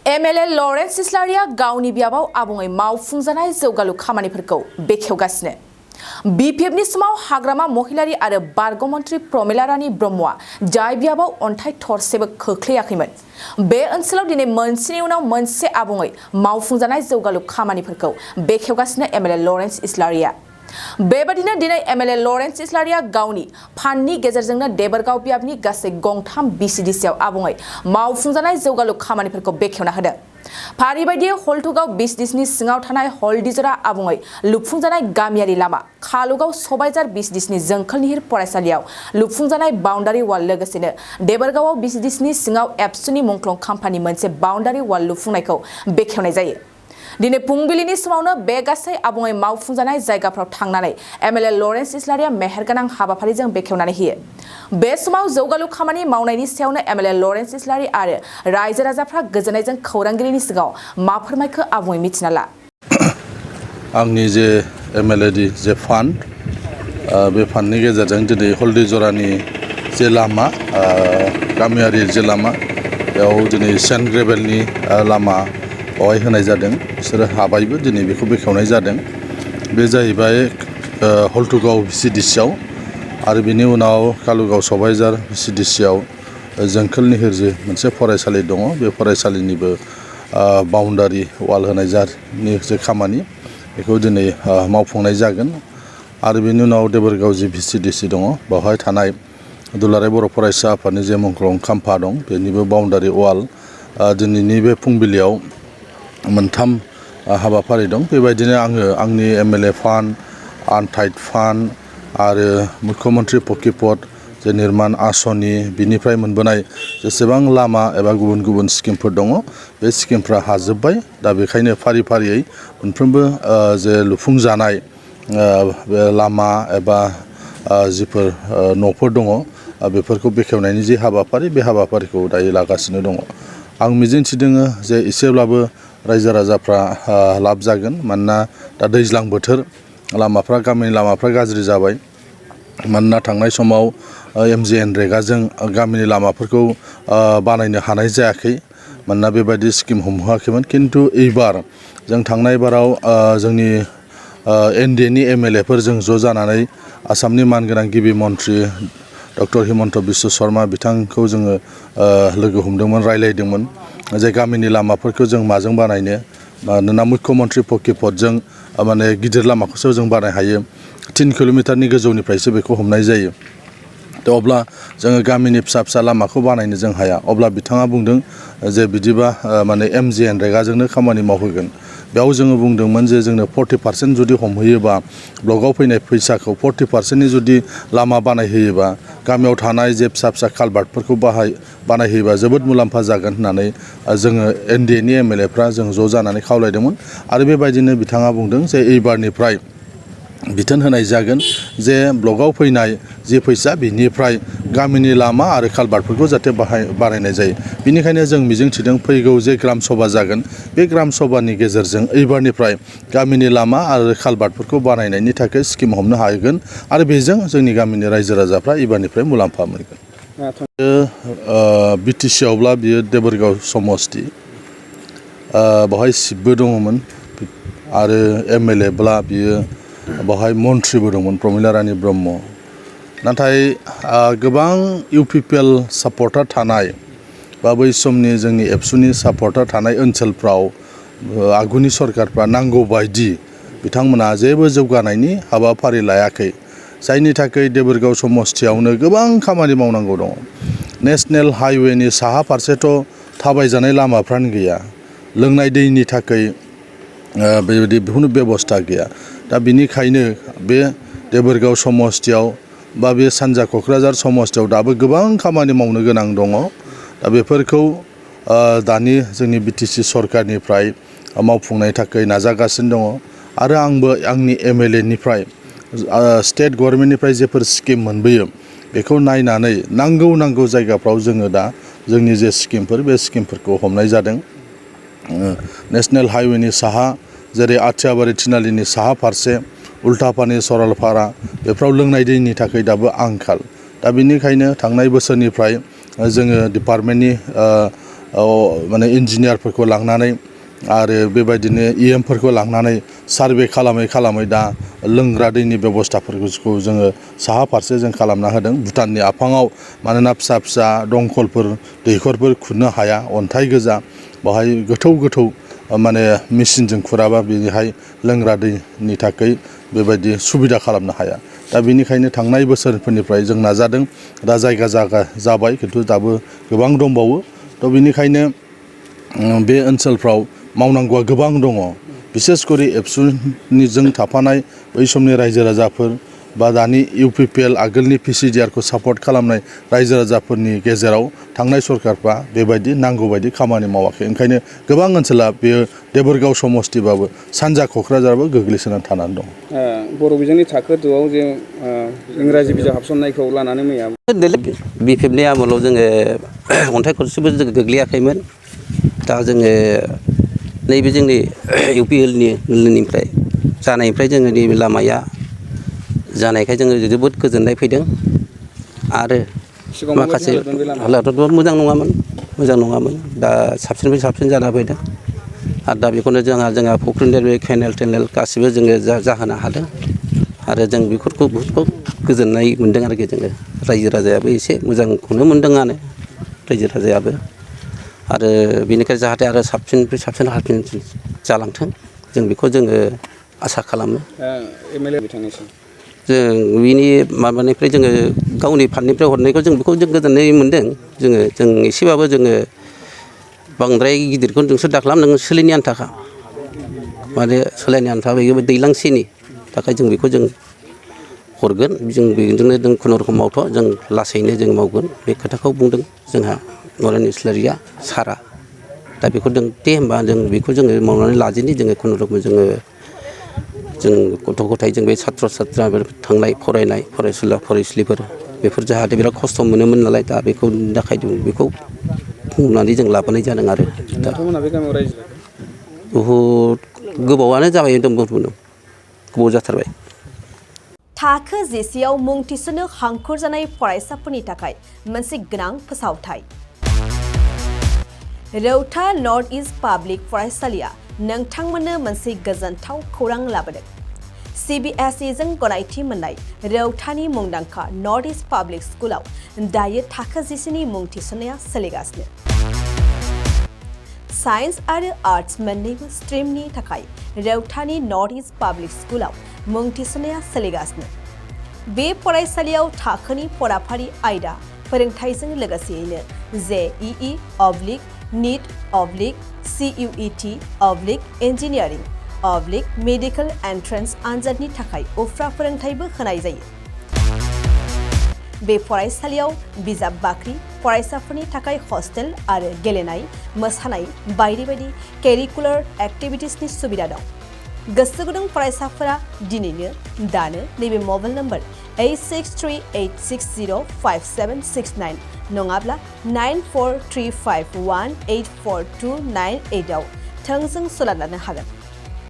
MLA Lawrence इस्लारिया गावनि बियाबाव आबुङै मावफुंजानाय जौगालु खामानिफोरखौ बेखेवगासिनो। BPFनि समाव हाग्रामा महिलारि आरो बारग' मन्थ्रि प्रमिला रानी ब्रह्मआ जाय बियाबाव अन्थाइ थरसेबो खोख्लैयाखैमोन। बे ओनसोलाव दिनै मोनसेनि उनाव मोनसे आबुङै मावफुंजानाय जौगालु खामानिफोरखौ बेखेवगासिनो MLA लरेन्स इस्लारिया। बेबादिनो दिनै MLA लरेन्स इस्लारिया गावनि फान्डनि गेजेरजोंनो देबरगाव बियाबनि गासै गंथाम BCDCआव आबुङै मावफुंजानाय जौगालु खामानिफोरखौ बेखेवना होदों। फारि बायदियै हल्टुगाव BCDCनि सिङाव थानाय हल्दिजरा आबुङै लुफुंजानाय गामियारि लामा, खालुगाव सबायजार BCDCनि जोंखोलनिहिर फरायसालियाव लुफुंजानाय बाउन्डारि वाल लोगोसेनो देबरगावआव BCDCनि सिङाव एबसुनि मुंख्लं खाम्फानि मोनसे बाउन्डारि वाल लुफुंनायखौ बेखेवनाय जायो। दिनै फुंबिलिनि समावनो बे गासै आबुङै मावफुंजानाय जायगाफ्राव थांनानै MLA लरेन्स इस्लारिया मेहेरगोनां हाबाफारिजों बेखेवनानै होयो। बे समाव जौगालु खामानि मावनायनि सायावनो MLA लरेन्स इस्लारि आरो रायजो राजाफ्रा गोजोननायजों खौरांगिरिनि सिगाङाव मा फोरमायखो आबुङै मिथिना ला। आंनि जे MLA जे फान्ड बे फान्डनि गेजेरजों दिनै हल्दिजरानि जे लामा गामियारि जे लामा बेयाव दिनै सेन्ट ग्रेभेलनि लामा बेवहाय होनाय जादों। बिसोरो हाबायबो दिनै बेखौ बेखेवनाय जादों। बे जाहैबाय हल्टुगाव BCDCआव आरो बिनि उनाव कालुगाव सबायजार BCDCआव जोंखोलनिहिर जे मोनसे फरायसालि दङ बे फरायसालिनिबो बाउन्डारि वाल होनाय जे खामानि बेखौ दिनै मावफुंनाय जागोन। आरो बिनि उनाव देबरगाव जि BCDC दङ बेवहाय थानाय दुलाराय बर' फरायसा आफादनि जे मुंख्लं खाम्फा दं बेनिबो बाउन्डारि वाल दिनैनि बे फुंबिलियाव मोनथाम हाबाफारि दं। बेबायदिनो आङो आंनि MLA फान्ड, आनटाइड फान्ड आरो मुख्यमन्त्रि पकिपट जे निर्मान आसनि बिनिफ्राय मोनबोनाय जेसेबां लामा एबा गुबुन गुबुन स्किमफोर दङ बे स्किमफ्रा हाजोब्बाय। दा बेखायनो फारि फारियै मोनफ्रोमबो जे लुफुंजानाय बे लामा एबा जिफोर न'फोर दङ बेफोरखौ बेखेवनायनि जे हाबाफारि बे हाबाफारिखौ दायो लागासिनो दङ। आं मिजिंथिदों जे एसेब्लाबो रायजो राजाफ्रा लाब जागोन। मानोना दा दैज्लां बोथोर लामाफ्रा गामिनि लामाफ्रा गाज्रि जाबाय। मानोना थांनाय समाव MGNरेगाजों गामिनि लामाफोरखौ बानायनो हानाय जायाखै। मानोना बेबायदि स्किम हमहोआखैमोन। खिन्थु एबार जों थांनाय बाराव जोंनि NDAनि MLAफोरजों ज' जानानै आसामनि मानगोनां गिबि मन्थ्रि डक्टर हिमन्त बिश्व शर्मा बिथांखौ जोङो लोगो हमदोंमोन, रायलायदोंमोन जे गामिनि लामाफोरखौ जों माजों बानायनो। मानोना मुख्यमन्त्रि पकिपटजों माने गिदिर लामाखौसो जों बानायनो हायो। 3 किल'मिटारनि गोजौनिफ्रायसो बेखौ हमनाय जायो। थ' अब्ला जोङो गामिनि फिसा फिसा लामाखौ बानायनो जों हाया। अब्ला बिथाङा बुंदों जे बिदिबा माने MGNरेगाजोंनो खामानि मावहोगोन। बेयाव जोङो बुंदोंमोन जे जोंनो 40% जुदि हमहोयोबा ब्लकआव फैनाय फैसाखौ 40%नि जुदि लामा बानायहोयोबा गामियाव थानाय जे फिसा फिसा कालभार्टफोरखौ बानायहोयोबा जोबोद मुलाम्फा जागोन होननानै जोङो NDAनि MLAफ्रा जों ज' जानानै खावलायदोंमोन। आरो बेबायदिनो बिथाङा बुंदों जे एबारनिफ्राय बिथोन होनाय जागोन जे ब्लकआव फैनाय जे फैसा बिनिफ्राय गामिनि लामा आरो कालभार्टफोरखौ जाहाथे बानायनाय जायो। बिनिखायनो जों मिजिंथिदों फैगौ जे ग्राम सभा जागोन बे ग्राम सभानि गेजेरजों एबारनिफ्राय गामिनि लामा आरो कालभार्टफोरखौ बानायनायनि थाखाय स्किम हमनो हागोन आरो बेजों जोंनि गामिनि रायजो राजाफ्रा एबारनिफ्राय मुलाम्फा मोनगोन। BTCआवब्ला बियो देबरगाव समस्ति बेवहाय सिटबो दङमोन आरो MLAब्ला बियो बेवहाय मन्थ्रिबो दंमोन प्रमिला रानी ब्रह्म। नाथाय गोबां UPPL सापर्टार थानाय बा बै समनि जोंनि एबसुनि सापर्टार थानाय ओनसोलफ्राव आगुनि सरकारफ्रा नांगौ बायदि बिथांमोना जेबो जौगानायनि हाबाफारि लायाखै। जायनि थाखाय देबरगाव समस्तियावनो गोबां खामानि मावनांगौ दङ। नेशनेल हाइवेनि साहा फारसेथ' थाबायजानाय लामाफ्रानो गैया। लोंनाय दैनि थाखाय बेबायदि बेखौनो बेबस्था गैया। दा बिनिखायनो बे देबरगाव समस्तियाव बा बे सानजा क'क्राझार समस्तियाव दाबो गोबां खामानि मावनो गोनां दङ। दा बेफोरखौ दानि जोंनि BTC सरकारनिफ्राय मावफुंनाय थाखाय नाजागासिनो दङ। आरो आंबो आंनि MLAनिफ्राय स्टेट गभर्नमेन्टनिफ्राय जेफोर स्किम मोनबोयो बेखौ नायनानै नांगौ जायगाफ्राव जोङो दा जोंनि जे स्किमफोर बे स्किमफोरखौ हमनाय जादों। नेशनेल हाइवेनि साहा जेरै आथियाबारि थिनालिनि साहा फारसे उल्टापानि सरलपारा बेफ्राव लोंनाय दैनि थाखाय दाबो आंखाल। दा बेनिखायनो थांनाय बोसोरनिफ्राय जोङो डिपार्टमेन्टनि माने इन्जिनियारफोरखौ लांनानै आरो बेबायदिनो EMफोरखौ लांनानै सार्भे खालामै दा लोंग्रा दैनि बेबस्थाफोरखौ जोङो साहा फारसे जों खालामना होदों भुटाननि आफाङाव मानोना फिसा फिसा दंखलफोर दैखरफोर खुरनो हाया अन्थाइ गोजा बेवहाय गोथौ माने मेचिनजों खुराबा बेहाय लोंग्रा दैनि थाखाय बेबायदि सुबिदा खालामनो हाया दा बेनिखायनो थांनाय बोसोरफोरनिफ्राय जों नाजादों दा जायगा जाबाय खिन्थु दाबो गोबां दंबावो थ' बेनिखायनो बे ओनसोलफ्राव मावनांगौआ गोबां दङ बिसेसकरि एबसुनिजों थाफानाय बै समनि रायजो राजाफोर बा दानि UPPL आगोलनि PCDRखौ सापर्ट खालामनाय रायजो राजाफोरनि गेजेराव थांनाय सरकारफ्रा बेबायदि नांगौ बायदि खामानि मावाखै ओंखायनो गोबां ओनसोला बेयो देबोरगाव समस्तिबाबो सानजा क'क्राझाराबो गोग्लैसोनानै थानानै दं बर' बिजोंनि थाखो 2आव जे इंराजि बिजाब हाबसननायखौ लानानै मैया BPFनि आमोलाव जोङो अन्थाइ खरसेबो जों गोग्लैयाखैमोन दा जोङो नैबे जोंनि UPLनिफ्राय जानायनिफ्राय जोङो नैबे लामाया जानायखाय जोङो जोबोद गोजोननाय फैदों आरो माखासे हालोदाथ' मोजां नङामोन दा साबसिननिफ्राय साबसिन जाना फैदों आरो दा बेखौनो जोंहा फुख्रिनि बे केनेल गासिबो जोङो जाहोनो हादों आरो जों बेफोरखौ बहुद गोजोननाय मोन्दों आरोखि जोङो रायजो राजायाबो एसे मोजांखौनो मोन्दोंआनो रायजो राजायाबो आरो बेनिखाय जाहाथे आरो साबसिननिफ्राय साबसिन हामसिन जालांथों जों बेखौ जोङो आसा खालामो MLA बिथांनिसिम जों बिनि माबानिफ्राय जोङो गावनि फान्डनिफ्राय हरनायखौ जों बेखौ जों गोजोननाय मोन्दों जों एसेबाबो जोङो बांद्राय गिदिरखौ नोंसोर दा खालाम नों सोलिनो आन्थाखा माने सोलायनो आन्था दैलांसेनि थाखाय जों बेखौ जों हरगोन जों बेजोंनो जों खुनुरुखुम मावथ' जों लासैनो जों मावगोन बे खोथाखौ बुंदों जोंहा नरेन इस्लारिया सारा दा बेखौ दे होमबा जों बेखौ जोङो मावनानै लाजेननि जोङो खुनुरुखुम जों गथ' गथाय जों बे सात्र थांनाय फरायनाय फरायसुलिफोर बेफोर जाहाथे बिराद खस्थ' मोनोमोन नालाय दा बेखौ थाखाय बेखौ बुंनानै जों लाबोनाय जादों आरो नोंथांमोना बे गामियाव रायजो बहुद गोबावानो जाबाय गोबाव जाथारबाय थाखो जिसेआव मुं थिसननो हांखुर जानाय फरायसाफोरनि थाखाय मोनसे गोनां फोसावथाय रौता नर्थ इस्ट पाब्लिक फरायसालिया नोंथांमोननो मोनसे गोजोनथाव खौरां लाबोदों CBSE जों गनायथि मोननाय रौतानि मुंदांखा नर्थ इस्ट पाब्लिक स्कुलाव दायो थाखो जिसेनि मुं थिसननाया सोलिगासिनो साइन्स आरो आर्ट्स मोन्नैबो स्ट्रिमनि थाखाय रौतानि नर्थ इस्ट पाब्लिक स्कुलाव मुं थिसननाया सोलिगासिनो बे फरायसालियाव थाखोनि फराफारि आयदा फोरोंथायजों लोगोसेयैनो JEE NEET CUET engineering medical entrance आनजादनि थाखाय उफ्रा फोरोंथायबो होनाय जायो बे फरायसालियाव बिजाब बाख्रि फरायसाफोरनि थाखाय हस्टेल आरो गेलेनाय मोसानाय बायदि केरिकुलार एक्टिभिटिसनि सुबिदा दं गोसो गुदुं फरायसाफोरा दिनैनो दानो नैबे मबाइल नम्बर 8638605769 नङाब्ला 9435184298 आव थोंजों सोलोंनो हागोन